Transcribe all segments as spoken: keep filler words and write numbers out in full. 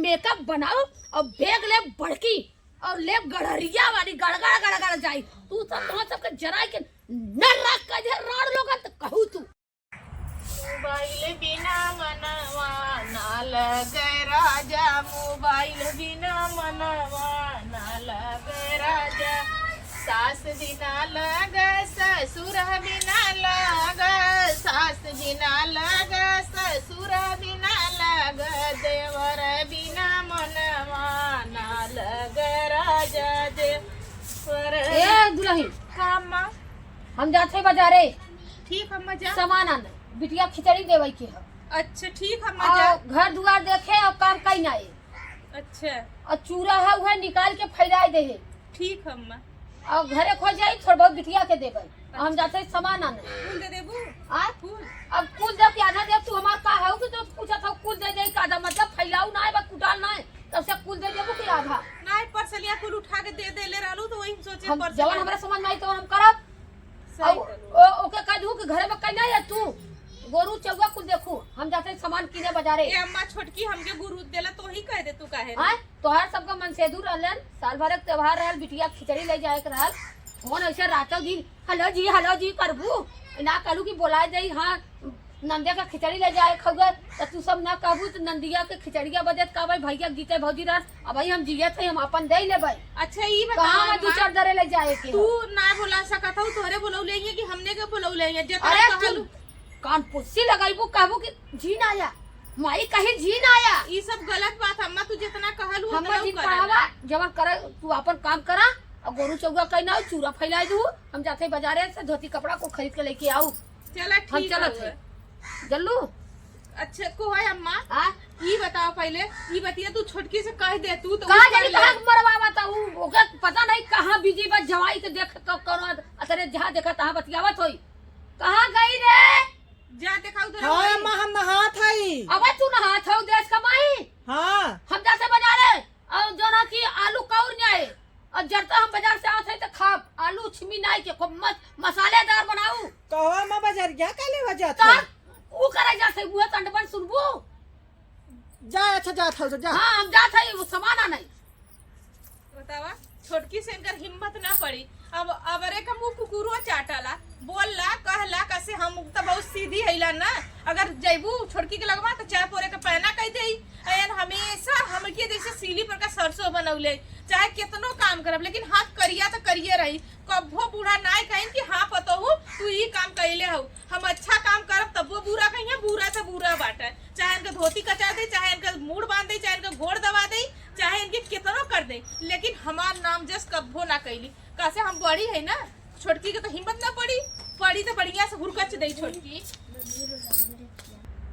मेकअप बनाओ और बैग ले बड़की और ले गड़रिया वाली गड़गड़ गड़गड़ जाई। तू सब वहाँ सबके जराई के नरक का जे राड़ लोगन त कहू तू। मोबाइल बिना मनवा ना लगे राजा, मोबाइल बिना मनवा ना लगे राजा। सास बिना लगे, ससुर बिना लगे, सास बिना लगे, ससुर बिना लगे, देवर बिना मनवा ना लगे राजा, देवर। ए दुलही, का अम्मा? हम जात है बाजारे। ठीक अम्मा, जा। सामान आने, बिटिया खिचड़ी देवे के है। अच्छा, ठीक अम्मा, आ, जा। घर दुआर देखे और काम कहीं ना आए। अच्छा। और चूरा है, वह निकाल के फैलाए दे है। ठीक अम्मा। और घरे खो जाई, थोड़ा बहुत बिटिया के देबै। हम अच्छा। जाते सामान आने। फूल दे देबू? आ? फूल? अब कुल दे के आधा दे, तू हमार का हऊ कि तो पूछत हऊ, कुल दे दे का आधा, मतलब फैलाऊ ना है, बस कुटाल ना है, तब से कुल दे देबू कि आधा? ना, परसलिया कुल उठा के दे देले रहलू, तो वही हम सोचे हम परसलिया जवन हमरा समझ में आई, तवन हम करब। सही अब करू। ओ-, ओके कह दू कि घरे में कहीं ना है तू, गोरू चौवा कुल देखू, हम जाते सामान किने बाजारे। ए अम्मा, छोटकी हमके गुरु देला, तो ही कह दे तू काहे रे? आय, तोहार सबका मनसेधु रहलन, साल भर के त्योहार रहल, बिटिया खिचड़ी ले जाए के रहल, फोन ऐसे रातों दिन, "हेलो जी, हेलो जी" करबू, ना कहलू कि बोलाए दे, हाँ, नंदिया का खिचड़ी ले जाए खउआ, त तू सब ना कहबू, त नंदिया के खिचड़िया बदे त कहबै, "भैया जीते भौजी रहन, अबही हम जियत है, हम अपन दे लेबै।" अच्छा, ई कहाँ बताओ में दू अम्मा, चार दरे ले जाए के तू हो? ना बोला सकत हऊ, तोहरे बोलौले हैं कि हमने के बोलौले हैं, जितना अरे, तू कहलू। कान पुस्सी लगाइबू, कहबू कि "जी ना आया, माई कही जी ना आया।" ई सब गलत बात है, अम्मा, तू जितना कहलू, हम उतना दिन करना। पढ़ावा, जवन करे, तू अपन काम करा, और गोरू चौवा कहीं ना हो, चूरा फैला दू, हम जाते बाजारे से धोती कपड़ा को खरीद के लेके आऊ। चला, हम ठीक चलत हवे। है। जल्लू। अच्छा, को है अम्मा? आ? ई बताओ पहले, ई बतिया तू छोटकी से कह दे, तू तो कहाँ उस जानी, पर ले। कहाँ मरवावा था ऊ? ओके पता नहीं कहाँ बिजी बा, जवाई के देख क-, कौनो अतरे जहाँ देखा तहाँ बतियावत होई। कहाँ गई रे? जा देखाऊ तो हाँ, रही। अम्मा, हम नहात हई। अबे तू नहात हऊ देश कमाई? हाँ। हम जाते बाजारे, और जोना की आलू कौर न्याय, और जरता हम बाजार से आवत है तो खाब, आलू छिमी नाई के खूब मस-, मसालेदार बनाऊ। कहो अम्मा, बाजार क्या काले बजात तो है? ऊ करे जाते हुए तंडवन सुनबू? जा, अच्छा, जात हऊ तो जा। हाँ, हम जात हई, वो सामान आ नहीं। बतावा, छोटकी से इनकर हिम्मत ना पड़ी। अब अबरे का मुंह कुकुरो चाटला, बोलला, कहला, कसे हम त बहुत सीधी हईला ना। अगर जैबू छोटकी के लगवा त चाय पोरे के पैना कह देई। एन हमेशा हमके जैसे सीली पर का सरसों बनौले, चाहे कितनो काम करब, लेकिन हाथ करिया त करिए रही। कब्बो बूढ़ा नाय कहिन कि हाँ पतोहू, तू ई काम कइले हऊ। हम अच्छा काम करब तब्बो बुरा कहिहें, बुरा त बुरा बाटे। चाहे इनके धोती कचा दे, चाहे इनके मूड़ बांध दे, चाहे इनके गोड़ दबा दे, चाहे इनके केतनो कर दे, लेकिन हमार नाम जस कब्बो ना कइली। कासे हम बड़ी है ना, छोटकी के तो हिम्मत ना पड़ी, पड़ी तो बढ़िया से हुरकच दे छोटकी।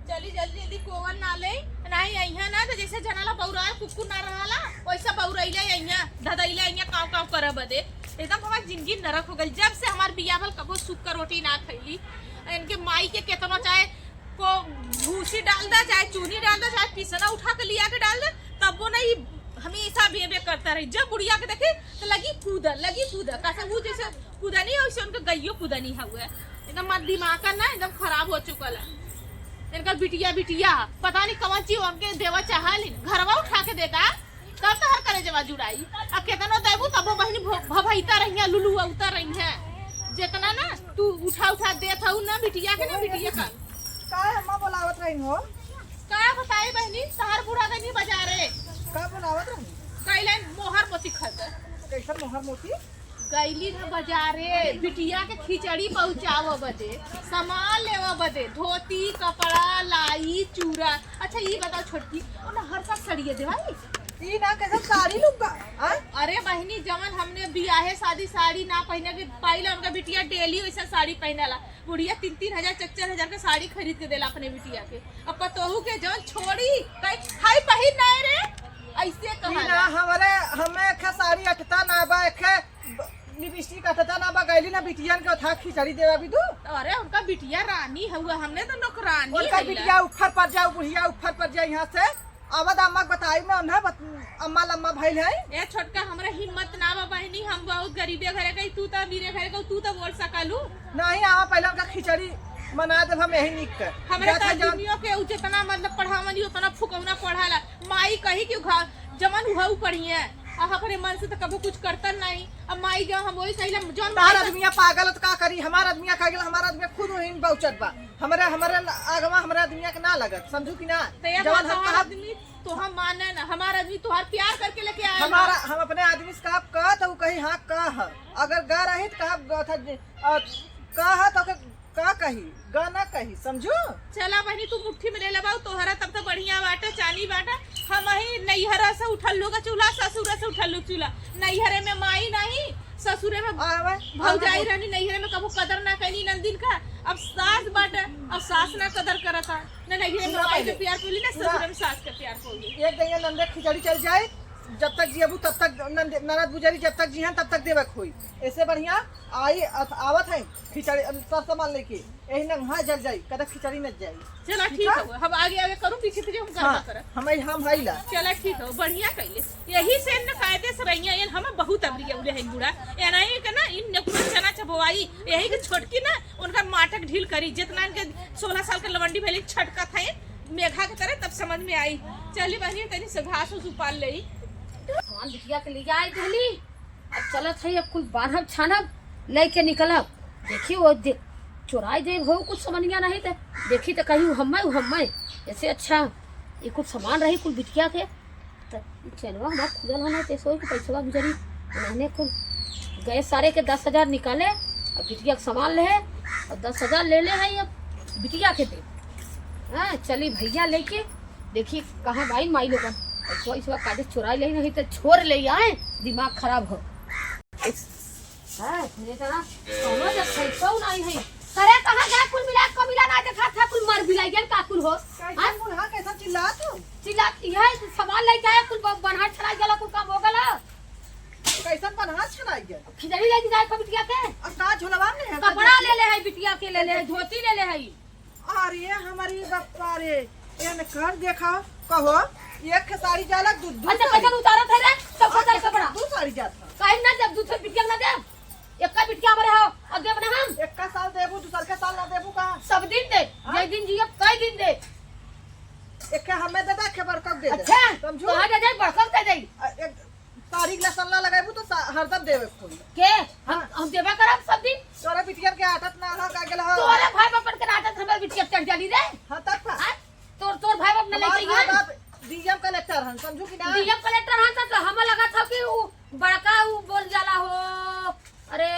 चली जल्दी जल्दी कोवन ना ले, नाही अइहा ना तो जैसे जनाला बौराल कुकुर ना रहाला, वैसा बौरैले अइहा, धदैले अइहा, काव काव करे बदे। एकदम हमार जिंदगी नरक हो गइल। जब से हमार बियाह भल कबो सूखा रोटी ना खैली। इनके माई के केतनो चाहे को भूसी डाल दा, चाहे चूनी डाल दा, चाहे पिसना उठा के लिया के डाल दा, तब वो नहीं हमेशा बेबे करता रही। जब बुढ़िया के देखे तो लगी कूदा, लगी कूदा, कासे वो जैसे कूदा नहीं, वैसे उनके गइयो कूदा नहीं हुआ। एकदम हमार दिमाग का ना एकदम खराब हो चुकल है। इनका बिटिया, बिटिया पता नहीं कवन चीज उनके देवा चाहलिन, घरवा उठा के देता, तब तोहर करेजवा जुड़ाई। आ केतनो देबू तबो बहिनी भ-, भभैता रहिया, लुलुआउता रहिया। जेतना ना तू उठा उठा देत हऊ ना बिटिया के ना बिटिया का। का अम्मा बोलावत रही हो? का बताई बहिनी, तोहर बूढ़ा गनी बाजारे। का बोलावत रही? कैलन मोहर मोती खरीद। कैसन मोहर मोती? गइली न बाजारे, बिटिया के खिचड़ी पहुँचावे बदे, सामान लेवे बदे, धोती, कपड़ा, लाई, चूरा। अच्छा, ई बताओ छोटकी, ओने हर साल सड़िए देवाई? ई ना कैसे साड़ी लुग्गा, हाँ? अरे बहिनी, जवन हमने बियाहे शादी साड़ी ना पहिने के पाइला, उनका बिटिया डेली वैसा साड़ी पहिनेला। बुढ़िया तीन तीन हजार, चार चार हजार के साड़ी खरीद के देला अपने बिटिया के। अब पतोहू के जवन छोड़ी, कहीं हाई पहिन ना रे, ऐसे ई कहाला। ना, हमरे, हमें एक साड़ी अटता ना बा, एक ब-, लिपस्टिक अटता ना बा, गइली ना बिटियन के ओथा खिचड़ी देवा भी दू। अरे, उनका बिटिया रानी हउआ, हमने तो नौकरानी उनका हइला। बिटिया ऊपर पर जाओ, बुढ़िया ऊपर पर जाए यहाँ से। अवध अम्मा के बताई ना, उन्हें बत-, अम्मा लम्मा भइल है। ए छोटका, हमरा हिम्मत ना बा बहिनी, हम बहुत गरीबे घरे गई, तू तो अमीरे घरे गई, तू तो बोल सकलू। नहीं, आवा पहले उनका खिचड़ी मना देब हम यही निक के। हमरे जात तो है जौन आदमियों के उ जितना मतलब पढ़ावनी उतना फुकौना पढ़ाला। माई कही कि घर जमन हुआ उ पढ़िए, आ अपने मन से तो कभी कुछ करतन नहीं। अब माई जो हम वही कहिला जौन तहार माई आदमिया पागल त का करी, हमार आदमिया का गेल, हमार आदमिया खुद वहीं बौचत बा। हमरे, हमरे आगवा हमरे आदमिया के ना लगत, समझू कि ना? तो ये जौन बात हम तहार कहब आदमी तोहार माने ना, हमार आदमी तोहार प्यार करके लेके आया हमारा, ना। हम अपने आदमी से कहब कह तो उ कही हाँ कह, अगर गा रही तो कहब ग-, था जे-, अ, कह तो के का कही, गा ना कही, समझू? चला बहनी, तू मुट्ठी में ले लेबा, तोहरा तब तो बढ़िया बाटे, चानी बाटे। हम ही नैहरा से उठल लोग चूल्हा, ससुरा से उठल लोग चूल्हा। नैहरे में माई नहीं, ससुरे में आवे, भौजाई आवे। रहनी, नैहरे में कबो कदर ना कैनी नंदिन का। अब सास बाटे, अब सास ना कदर करता, ना नैहरे में सुना माई के पहले। प्यार पौली, ना सुना। ससुरे में सास के प्यार पौली। एक दिन ये नंदे खिचड़ी चल जाए, जब तक जियबू तब तक नंदे, ननद बुजरी जब तक जिहन तब तक देवे के होई। ऐसे बढ़िया आई अथ-, आवत है खिचड़ी, अम, सब सामान लेके, यही नंगा जल जाई, कदा खिचड़ी न जाई। चला ठीक ठीक है? है, हम आगे आगे करूँ, पीछे पीछे हम करबा हाँ, करब। हम, हम हई ला। चला ठीक है, बढ़िया कैले। यही से न कायदे से रहिया, ये हम बहुत अबरी अबरी है बूढ़ा। ये नहीं के ना, इन नकुरन चना चबवाई, यही के छोटकी ना, उनका माटक ढील करी, जितना इनके सोलह साल के लवंडी भैली छटकत है, मेघा के तरह, तब समझ में आई। चली बहनी, तनी से घास उस उपाल लेई। भगवान बिटिया के ले जाए देली। अब चलत है, अब कुल बान्हब छानब, लेके निकलब। देखी वो दे-, चोराई दे हो कुछ समनिया नहीं ते। देखी तो कहीं उ हम्मे, उ हम्मे। ऐसे अच्छा, ये कुछ सामान रही कुल बिटिया के। त चलवा हमार खुलल है ना, ते सोई के पैसवा गुजरी। उन्होंने कुल गए सारे के दस हजार निकाले, अब बिटिया के सामान ले है, और दस हजार ले ले है, अब बिटिया के दे। हाँ, चली भैया लेके, देखी कहाँ बाइन माई लोगन। पैसवा इसवा काटे चोराई ले, नहीं तो छोड़ ले आए, दिमाग खराब हो। हाँ, मेरे तरह कौनो जब पैसो नहीं है। करे कहाँ जाए, कुल मिला के मिला ना देखा था, कुल मर बिलाई गेल का कुल हो। कैसन हाँ? बुढ़ा, कैसन चिल्लात हो? चिल्लात यह सामान लेके आया, कुल ब-, बनहा छड़ाई गेला, कुल काम हो गेला। कैसन बनहा छड़ाई गेल? खिचड़ी लेके जाए का बिटिया के? और का झोलवा में है? कपड़ा ले ले है बिटिया के, ले ले है, धोती ले ले है। अरे हमारी बप्पा रे, एन कर देखा, कहो, एक साड़ी जाला, दू, दू अच्छा, साड़ी। कैसन उतारत है रे? सब हाँ, उतार एक कपड़ा। दू साड़ी जात है। काहे ना जब दूसरे बिटिया ना देब? एक्का बिटिया हमरे हो, और देब ना हम? एक्का साल देबू, दूसर के साल ना देबू का? सब दिन दे, हाँ? जे दिन जियब, तय दिन दे। एक्का हमें दे दे, एक्का बड़का दे दे। अच्छा, समझू? कहाँ दे दे, बड़का दे दे। आ, एक तारीख ला सल्ला लगाबू तो सा-, हरदम देवे के पड़ी। के? हम, हाँ। हम देबे करब सब दिन। तोरे बिटिया के आदत ना हो, का गेल हो? तोरे भाई बापन के आदत हमर बिटिया चढ़ जाली रे। हाँ, तब का? हाँ? तोर, तोर भाई बाप ना हमार लेके भाई गए? बाप डीएम कलेक्टर हन, समझू कि ना? डीएम कलेक्टर हन, तब तो हम लगत हो कि उ बड़का उ बोल जाला हो। अरे,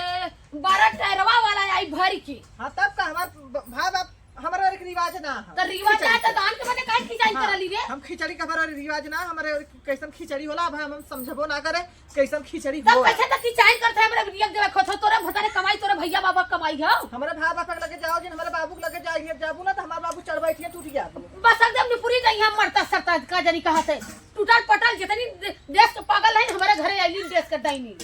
बारह टायरवा वाला आई भर के। हाँ, तब का हमार ब-, भाई बाप, हमारे और एक रिवाज ना है। तो रिवाज खिचड़ी है, तो के। दान के बदे काहे खिचड़ी हाँ, करली रे? हम खिचड़ी का हमारा रिवाज ना, हमारे और कैसन खिचड़ी होला, अब हम समझबो ना करे, कैसन खिचड़ी तब होला। कैसे तो खिचड़ी करते हैं, हमरे बिटिया के देखो, तो तोरे भतारे कमाई, तोरे भैया बाबा कमाई हो। हमारे भाई बाप के लगे जाओ, जिन हमारे बाबू के लगे जाओ, ये जाबू ना, तो हमारे बाबू चढ़ बैठिए, टूट जाबू। बस एकदम निपुरी गई हम मरता सरता, का जानी कहाँ से। टूटल पटल जितनी दे-, देश के पागल है, हमारे घरे आइली देश के डाइनी।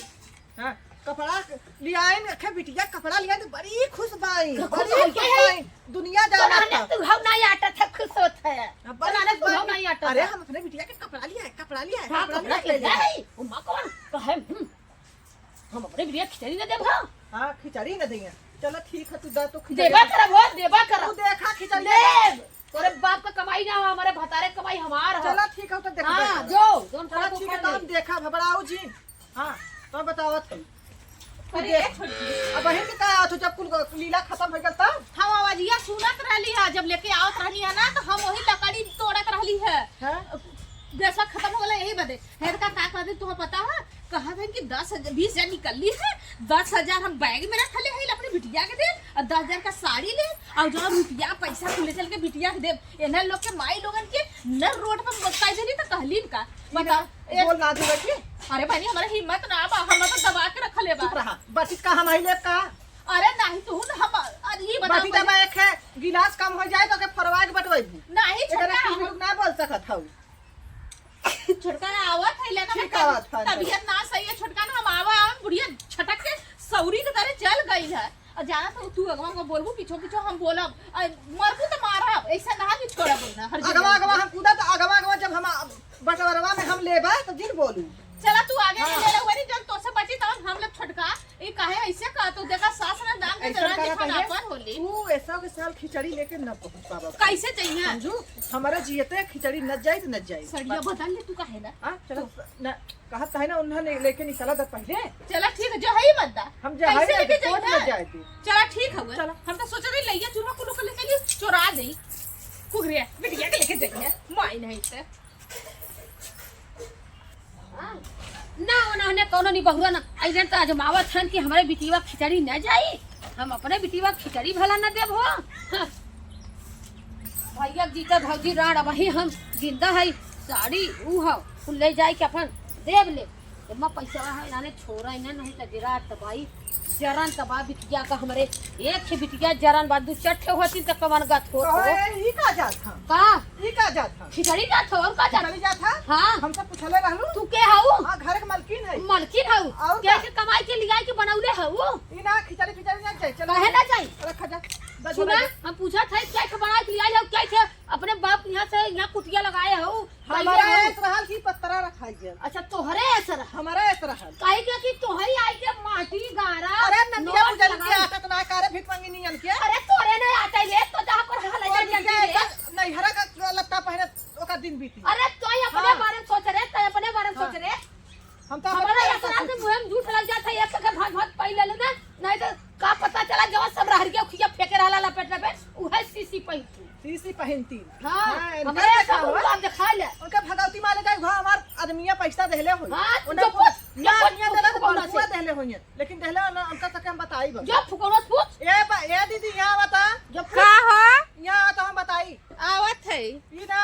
हाँ, कपड़ा लियाइन, अखे बिटिया कपड़ा लियाइन तो बड़ी खुश बाई, खुश बड़ी होई खुश है। बाई। दुनिया तो जानत नाने है। तू हम नहीं आटत है, खुश होत है। हाँ, बड़ी तो नाने खुश तू हम बाई। नहीं आटत अरे, है। हम अपने बिटिया के कपड़ा लियाए, कपड़ा लियाए, हाँ, कपड़ा कपड़ा लियाए, ले ले ले। आई। ओ माँ, कौन कहे? हम्म। हम अपने बिटिया खिचड़ी न देब, हाँ? हाँ, खिचड़ी न देंगे। चलो ठीक है, तू दा तो खिचड़ी देबा दे। करब हो, देबा करब। तू देखा खिचड़ी देब। दे। तोरे बाप का कमाई ना हो, हमारे भतारे कमाई हमार हो। चलो ठीक है, तो देखा हाँ, देखा। जो, जोन चलो खाए ठीक है, खा तो ले। हम देखा घबराओ जी। हाँ, तो बतावत है। तू अरे, देख, ए छोटकी। अब बहिन के का आवत हो, जब कुल लीला खत्म हो गल तब? हम आवाजिया सुनत रहली है, जब लेके आवत रहनी है ना, तो हम वही लकड़ी तोड़त रहली है। हाँ? गैसवा खत्म हो गला, यही बदे। हेर का, का कहते, तुहा पता है? कहा था कि दस हजार, बीस हजार निकलली है, दस हजार हम बैग में रख ले है, अपनी बिटिया के दे, और दस हजार का साड़ी ले, और जो रुपया पैसा कुल ले चल के बिटिया के दे। इन्हन लोग के माई लोगन के न रोड पर बकाई देली तो कहलीन का? बताओ। बोल ना दे बेटी। अरे बहनी, हमारा हिम्मत ना बा, हम तो दबा के रख ले बा। चुप रहा। बाटी का हम आई लेब का? अरे नहीं, तू ना हम, अरे ये बताओ बाटी पहले। दबा एक है, गिलास कम हो जाए तो के फरवा के बटवाई। नहीं, एकरा छोटका, कुछ हम लोग ना बोल सकत हऊ। छोटका ना आवत है, लेकिन ठीक तब-, आवत है। तबीयत ना सही है छोटका ना, हम आवा, आवा, बुढ़िया छटक के सौरी के तरह चल गई है। और जाना तो तू अगवा को बोलबू, पीछो पीछो हम बोलब, और मरबू तो मारब, ऐसा ना कि छोड़ब ना, हर अगवा जगह। अगवा हम कूदा तो अगवा अगवा जब हम आ-, बटवरवा में हम लेबा तो जिन बोलू। चला तू आगे हाँ। ले ले, वही जब तोसे बची तब हम लोग छोटका ई काहे ऐसे कहत हो? देखा, सास ना दान के ऐसा जरा करा देखा पहले, नापन होली। तू ऐसा के साल खिचड़ी लेके न पहुंच पावा। कैसे चाहिए? समझू, हमारा जियते खिचड़ी न जाई तो न जाई। सड़िया बदल ले तू काहे ना? हाँ, चलो, न, कहत है ना, उन्होंने लेके निकला था पहले। चला ठीक है, जो है ही मत दा। हम जो है कैसे ना, लेके कोर्ट जाइए? में जाए थे। चला ठीक है, चला। हम तो सोचा रही लइया चूल्हा कुल्हा को लेके लिए चोरा दे। कुगरिया, बिटिया के लेके जाइए, माई नहीं तो। ना, उन्होंने कौनो नहीं बहुरा ना, ऐसे तो आजमावत हन कि हमरे बिटिया खिचड़ी न जाई, हम अपने बिटिया खिचड़ी भला न देब हो। हाँ। भैया जीता भौजी राड़, वही हम जिंदा है, साड़ी ऊ हो, उ ले जाए के अपन देब ले। एमा पैसा है, नाने छोरा इन्हें नहीं तो जरा तबाही, जरन तबाह बिटिया का हमरे, एक ही बिटिया जरन बा, दू चार ठे होती तो कवन गत होत हो। कहे, ई का जात ह? का? ई का जात ह? खिचड़ी जात हो, और का जात? खिचड़ी जात ह? हाँ। हमसे पूछले रहलू? तू के हऊ? हाँ, घर के मलकिन है। मलकिन हऊ? और के का? के कमाई के लियाई के बनौले हऊ? ई ना, खिचड़ी, खिचड़ी ना जाए, चलो। काहे ना जाई? रखा जा। दस सुना, रुपया दे। हम पूछत है, के के बनाई के लियाई हऊ, के के अपने बाप यहाँ से यहाँ कुटिया लगाए हऊ? हमारा पहिले हऊ। ऐस रहल कि पतरा रखाई गया। अच्छा, तोहरे ऐस रहल? हमारा ऐस रहल। काहे के कि तोहरी आई के माटी, गारा, अरे नंदिया नोट बुझल के लगाई। आदत ना करे भिखमंगी नियन के। अरे तोरे नहीं आता ले, तो जहाँ पर हाल है, तोर जल्दी बिटिया रे। ऐसा नैहरा का लत्ता पहने ओका दिन बीती। अरे तो ही अपने हाँ। बारे में सोच रे, तो अपने बारे में हाँ। सोच रे। हम तो अपने हमारा बारे में ऐसा सोच से मुँह में झूठ लग जाता है, एक के भाग भाग पाई ले लो ना, नहीं तो का पता चला जब सब रहर के खिया फेंके रहला लपेट लपेट, उहे सीसी पहिनती। सीसी पहिनती। हाँ, हाँ, इनका हमारे देखा ऐसा हो। उनका आप दिखा ले। उनका भगवती माले जाए, वहाँ हमार आदमिया पैसा देले होई। हाँ, उन्हें जो कुछ, पूछ, जो ना पूछ, आदमिया पूछ, देला तो पूछ, बड़कुआ पूछ। देले होई, लेकिन देले ना, उनका सके हम बताई बा। जो फुकौनस पूछ। ए बा, ए दीदी, यहाँ बता। जो पूछ। का हो? यहाँ आओ तो हम बताई। आवत है। ई ना,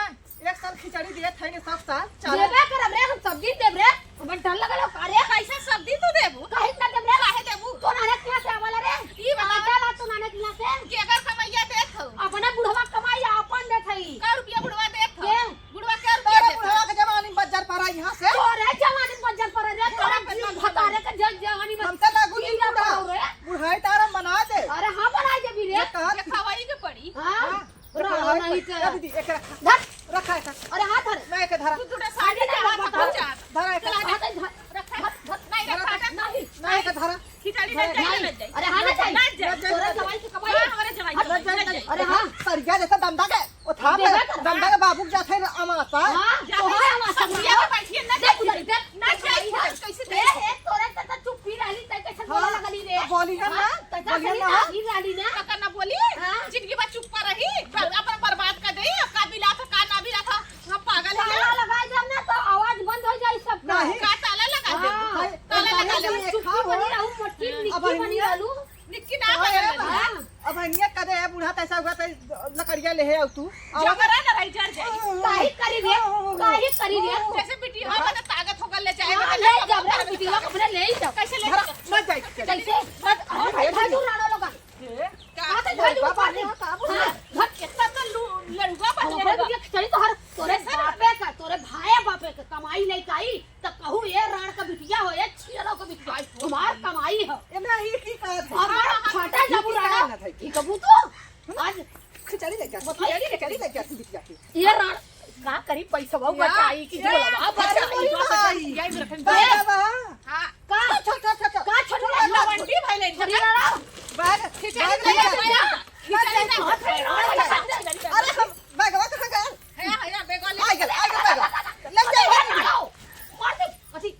एक साल खिचड़ी देत है, सब साल, चार देबे करब रे, हम सब दिन देब रे। हमर डर लगल हो, का रे? कैसे सब दिन तू देबू? काहे ना देब रे? काहे देबू? तो नाने किहाँ से आवला रे? ई बता। आटा ला तो नाने किहाँ से? केकर कमैया देत हो? अपना बुढ़वा कमाई आपन देत हई। का रुपया बुढ़वा देत हो? के? बुढ़वा के रुपया तेरे देत हो? बुढ़वा के जवानी बज्जर परा यहाँ से। तोरे जवानी बज्जर परा रे, तोरे बुढ़वा के जी भतारे के ज-, जवानी में हमसे लागू नहीं कीड़ा बुढ़ा। पड़ो रे। बुढ़ाई तारा बना दे। अरे हाँ, बना देबी रे। ये कहा देखा वही के पड़ी। हाँ। हाँ। रहो नहीं तो। ए दीदी, एक रखा। धर। रखा है का? अरे हाँ, धर। मैं एक धरा। तू दूटा साड़ी अरे, के हाथ धरा। पहुंचा। धरा एक। चला, हाथ धर। रखा। धर, धर। नहीं, धरा रखा, तो। नहीं। नहीं, एक धरा। खिचड़ी धरा। नहीं, नहीं, नहीं। अरे हाँ, ना जाई। ना जाई। तोरा जवाई के कमाई। हाँ, हमारे जवाई के कमाई। अरे हाँ। सरिया जैसा दंदा के, वो था देबे कर। दंदा के बाबू के जाते हैं अमासा। हाँ, जा, तो है अमासा। सरिया के बैठिए, ना देख, जाई। देख, ना जाई, कमाई है। कैसे ए, देख? ए, तोरे से तो चुप ही रहली, तै कैसे हाँ, बोले लगली रे? तो बोली है ना, हाँ, तो बोली है कैसे ना। नहीं रहली ना? तो का ना बोली? हाँ। जिंदगी भर चुप पर रही, ब-, अपना बर्बाद कर दे, का बिला था, का ना बिला था, हम पागल है। ताला लगा दे ना, तो आवाज बंद हो जाए सबका। नहीं। का ताला लगा दे? हाँ। भाई, ताला लगा दे। चुप्पी बनी रहू, मोटी निक्की बनी रहलू। निक्की ना बने लगी। हाँ। अब हनिया कदे है, बूढ़ा तैसा हुआ, तै लकड़िया ले है, अब तू। जबरा ना रही, जर जाई। काहे करी रे? काहे करी रे? जैसे बिटिया हाँ। बने ताकत होकर ले जाए, हाँ, बने ले ले जाओ, जबरा बिटिया अपने ले ही जाओ। कैसे ले धरा, जाओ? मत जाई। कैसे? मत, अरे, अरे, भाई, भाई, भाई, राणा लोगन। ए? का? हाँ, तो भाई, बाबा, बाबा, हाँ, हाँ, धर। इतना तो लू-, लड़ुआ बन हम गया। अपन ये खिचड़ी तो हर तोरे कैसे? बापे का, तोरे भाई बापे का कमाई नहीं काई। त कहू, ए राण का बिटिया हो, ए छियरो का बिटिया, हमार कमाई हो। एमे ई की कहत है? हमार फाटा ई की जबू राणा। कहत है? ई कबू तो? हम्म? आज खिचड़ी लेके आ, बता। खिचड़ी लेके आ, खिचड़ी लेके आ, बिटिया के। ए राण का करी, पैसवा ये, बचाई कि ये, झोलवा अरे बचाई, मेरी बचाई, माई। यही में रखन बाबा। दे। हाँ। का? छोड़, छोड़, छोड़, छोड़। का छोड़, छोड़, छोड़। लवंडी भाई ले छोड़, जा। छोड़। बैग, खिचड़ी बैग ले लेके आ। जा। खिचड़ी ना। अरे हम बैगवा कहाँ गया? है, है, बैगवा ले। आ गया, आ गया बैगवा। ले जा, ले जा। मार दे, अथी।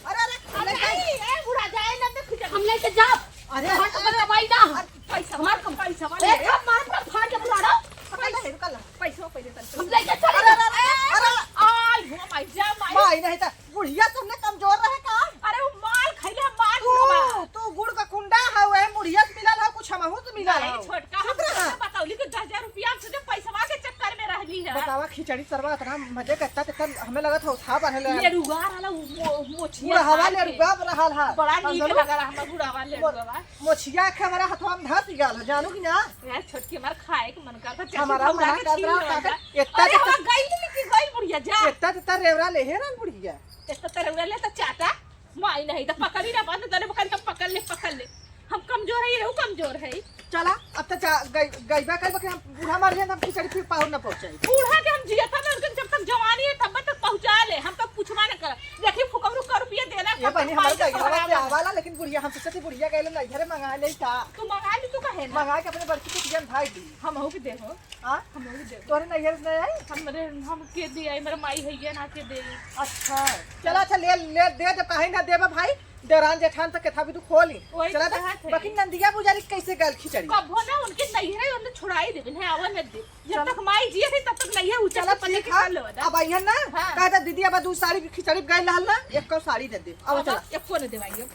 अरे, अरे, अरे, ले जा। नहीं, ए, बुढ़ा जाए ना तो खिचड़ी। हम लेके जाओ। अरे, हमार तो अरे, कमाई ना। अरे, पैसा हमार कम, पैसा वाले। ए, सब मार पर फाड़ के बुढ़ा रहा। पकड़ ले, रुक ला। पैसा पहले तन। हम लेके चले अरे, जाओ। अरे, अरे, अरे। आई हो, माई, जा, माई। माई नहीं था। बुढ़िया तुमने कमजोर रहे का? अरे वो माल खइले, माल तू, बुढ़वा। तू गुड़ का कुंडा है, वही बुढ़िया से मिलल है, कुछ हमहू से मिलल नहीं, है। छोटका चुप हम रहा। तुमसे बतौली कि दस हजार रुपया हम तुझे पैसवा के चक्कर में रहली है। बतावा, खिचड़ी सरवा इतना मजे करता, तो कल हमें लगत है उठा बढ़े ले। लेड़ुआ रहला, वो मो-, मोछिया बुढ़वा फाड़ के। लेड़ुआ रहल है। बड़ा नीक अंदरो लगा रहा हमार बुढ़वा मो-, लेड़ुआ। मोछिया के हमारा हथवा में धस गल है, जानू कि ना? यार, छोटकी हमार खाए के मन करता, चटनी हमारा भौरा मना के कर छीन रहा लेवल था, जा। इतना अरे, तो हमार गइल लेके गइल बुढ़िया, जा। इतना तो रेवरा ले है ना बुढ़िया। इतना तो रेवरा ले तो चाटा। माई नहीं तो पकड़ी ना, बंद करे, पकड़ के पकड़ ले, पकड़ ले। हम कमजोर है, रहू कमजोर है। चला, अब तो जा, गई, गईबा करबा कि हम बूढ़ा मर जाए, तो हम खिचड़ी फिर पाहुर ना पहुँचाई। बूढ़ा के हम जियत हन, उनके जब तक जवानी है, तब तक पहुँचा ले, हम तो पूछबा न कर। देखी, फुकौरू का रुपया देना, ये कब बनी तक हमारे पाई, गईबा कब से हराम। आवाला, लेकिन बुढ़िया हम सोचत ही बुढ़िया गइले नैहरे मंगा ले का। तू मंगा ली, तू कहे ना। मंगा के अपने बड़की के दियन भाई दी। हमहू के देहो। हाँ? हमहू के देहो। तोरे नैहर से नहीं आई? हमरे, हम के दी आई, मेरे माई है ये ना के दे। अच्छा। चला, अच्छा, ले, ले, दे दे, काहे ना देबा भाई? देवरान जेठान तो केथा भी तू खो ली। वही चला तो दे, कहत है। बाकी नंदिया बुझारी कैसे गल खिचड़ी? कबो ना उनके नैहरे उन्हें छुड़ाई देबे, नहीं आवे न दे। जब चला। तक माई जिए थी, तब तक नैहर ऊंचा चला, से पल्ले ठीक के है। खा लेवा दा। अब अइहन ना, हाँ। कहा था दीदी, अब दू साड़ी खिचड़ी गई लहल ना, एक साड़ी दे दे। अब अब चला। एको न देवाइयो।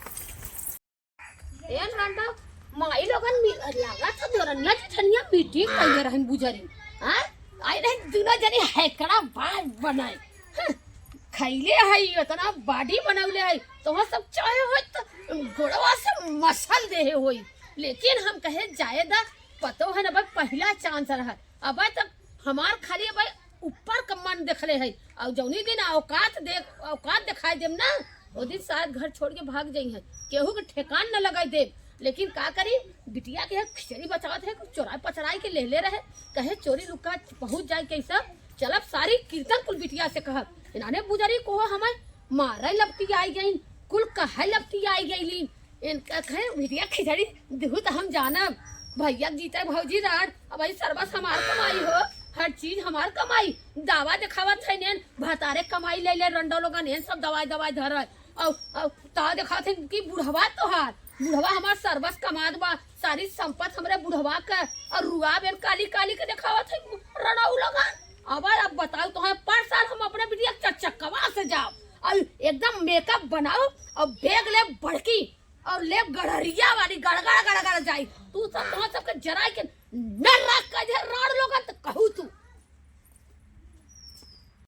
ए रंडा, माई लोगन मी-, लागत है देवरनिया जेठनिया मीटिंग कइले रहन बुझरी। हाँ? आई रही दुनो जनी हैकड़ा बाज बनाए। हाँ, खइले है, इतना बॉडी बनौले है, तो वहाँ सब चाहे हो तो गोड़वा से मसल देहे होई। लेकिन हम कहे जाए दा, पतो है ना भाई, पहिला चांस रहा। अब तक हमार खाली अब ऊपर का मन देखले है, और जौनी दिन औकात देख, औकात दिखाई देम ना, वो दिन शायद घर छोड़ के भाग जाई है, केहू के ठेकान न लगाई देम। लेकिन का करी, बिटिया के खिचड़ी बचावत है, चोराई पचराई के ले ले रहे, कहे चोरी लुक्का पहुँच जाए कैसा। चलब सारी कीर्तन कुल बिटिया से कहब, इन्हाने बुजरी को हमें मारे लपटी आई गई, कुल कहे लपटी आई गई। इनका कहे बिटिया खिचड़ी देहू तो हम जानब। भैया जीते भौजी राड़, अब भाई सर्वस हमार कमाई हो, हर चीज हमार कमाई। दावा दिखावत है नेन, भतारे कमाई ले ले रंडो लोगन, एन सब दवाई दवाई धर है। औ, औ, ता दिखावत है कि बुढ़वा तोहार, बुढ़वा हमार सर्वस कमात बा, सारी संपत हमरे बुढ़वा के, और रुआ बेन काली काली के दिखावत है रंडो लोगन। अब, अब बताओ तो है, पर साल हम अपने बिटिया के चकचकवा से जाओ, और एकदम मेकअप बनाओ, और बैग ले बड़की, और लेब गड़हरिया वाली गड़गड़ गड़गड़ जाई। तू सब, तोहर सबके जराई के नरक का जे राड़ लोगन त कहू तू।